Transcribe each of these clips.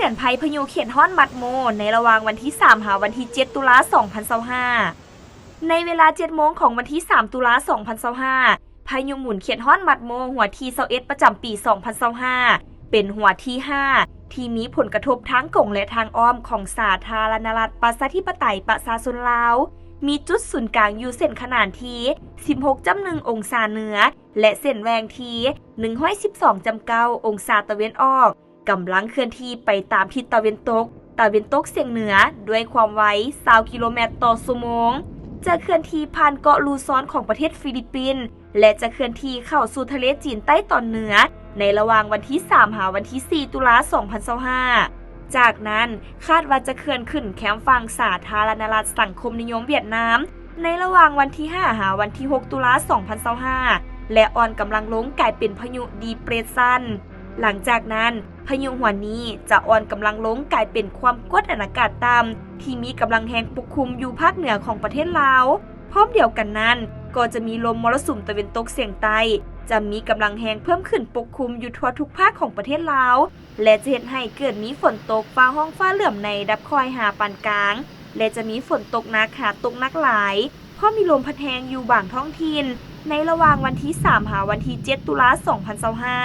ເຕືອນໄພພາຍຸເຂດຮ້ອນໝາດໂມ ໃນລະຫວ່າງວັນທີສາມ ຫາວັນທີເຈັດ ຕຸລາ ສອງພັນຊາວຫ້າ. ໃນເວລາເຈັດໂມງຂອງວັນທີສາມ ຕຸລາ ສອງພັນຊາວຫ້າ ພາຍຸໝູນເຂດຮ້ອນໝາດໂມ ຫົວທີຊາວເອັດ ປະຈຳປີສອງພັນຊາວຫ້າ ເປັນຫົວທີຫ້າ ທີ່ມີຜົນກະທົບທາງກົງ ແລະ ທາງອ້ອມຂອງສາທາລະນະລັດ ປະຊາທິປະໄຕ ປະຊາຊົນລາວ, ມີຈຸດສູນກາງຢູ່ເສັ້ນຂະໜານທີສິບຫົກຈຸດໜຶ່ງອົງສາເໜືອ ແລະ ເສັ້ນແຫວ່ງທີໜຶ່ງຮ້ອຍສິບສອງຈຸດເກົ້າອົງສາຕາເວັນອອກ, ກຳລັງເຄື່ອນທີ່ໄປຕາມທິດຕາເວັນຕົກ, ຕາເວັນຕົກສຽງເໜືອ ດ້ວຍຄວາມໄວຊາວກິໂລແມັດຕໍ່ຊົ່ວໂມງ, ຈະເຄື່ອນທີ່ຜ່ານເກາະລູຊອນຂອງປະເທດຟີລິບປິນ ແລະ ຈະເຄື່ອນທີ່ເຂົ້າສູ່ທະເລຈີນໃຕ້ຕອນເໜືອ ໃນລະຫວ່າງວັນທີສາມ ຫາວັນທີສີ່ ຕຸລາ ສອງພັນຊາວຫ້າ. ຈາກນັ້ນ ຄາດວ່າຈະເຄື່ອນຂຶ້ນແຄມຝັ່ງສາທາລະນະລັດສັງຄົມນິຍົມຫວຽດນາມ ໃນລະຫວ່າງວັນທີຫ້າ ຫາວັນທີຫົກ ຕຸລາ ສອງພັນຊາວຫ້າ ແລະ ອ່ອນກຳລັງລົງກາຍເປັນພາຍຸດີເປຣດຊັນ. ຫຼັງຈາກນັ້ນ ພາຍຸຫົວນີ້ຈະອ່ອນກຳລັງລົງກາຍເປັນຄວາມກົດອາກາດຕ່ຳ ທີ່ມີກຳລັງແຮງປົກຄຸມຢູ່ພາກເໜືອຂອງປະເທດລາວ. ພ້ອມດຽວກັນນັ້ນ ກໍຈະມີລົມມໍລະສຸມຕາເວັນຕົກສຽງໃຕ້ ຈະມີກຳລັງແຮງເພີ່ມຂຶ້ນປົກຄຸມຢູ່ທົ່ວທຸກພາກຂອງປະເທດລາວ ແລະ ຈະເຮັດໃຫ້ເກີດມີຝົນຕົກຟ້າຮ້ອງຟ້າເຫຼື້ອມໃນລະດັບຄ່ອຍຫາປານກາງ ແລະ ຈະມີຝົນຕົກໜັກຫາຕົກໜັກຫຼາຍ, ພ້ອມມີລົມພັດແຮງຢູ່ບາງທ້ອງຖິ່ນ ໃນລະຫວ່າງວັນທີສາມ ຫາວັນທີເຈັດ ຕຸລາ ສອງພັນຊາວຫ້າ.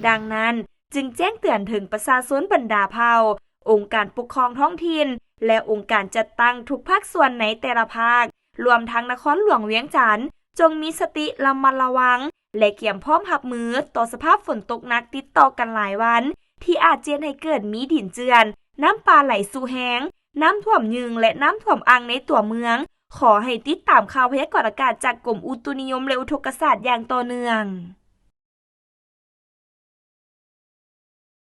ດັ່ງນັ້ນ ຈຶ່ງແຈ້ງເຕືອນເຖິງປະຊາຊົນບັນດາເຜົ່າ, ອົງການປົກຄອງທ້ອງຖິ່ນ ແລະ ອົງການຈັດຕັ້ງທຸກພາກສ່ວນໃນແຕ່ລະພາກ, ລວມທັງນະຄອນຫຼວງວຽງຈັນ, ຈົ່ງມີສະຕິລະມັດລະວັງ ແລະ ກຽມພ້ອມຮັບມືຕໍ່ສະພາບຝົນຕົກໜັກຕິດຕໍ່ກັນຫຼາຍວັນ ທີ່ອາດເຮັດໃຫ້ເກີດມີດິນເຈື່ອນ, ນ້ຳປ່າໄຫຼສູ່ແຮງ, ນ້ຳຖ້ວມຍືງ ແລະ ນ້ຳຖ້ວມອ່າງໃນຕົວເມືອງ. ຂໍໃຫ້ຕິດຕາມຂ່າວພະຍາກອນອາກາດຈາກກົມອຸຕຸນິຍົມ ແລະ ອຸທົກກະສາດຢ່າງຕໍ່ເນື່ອງ.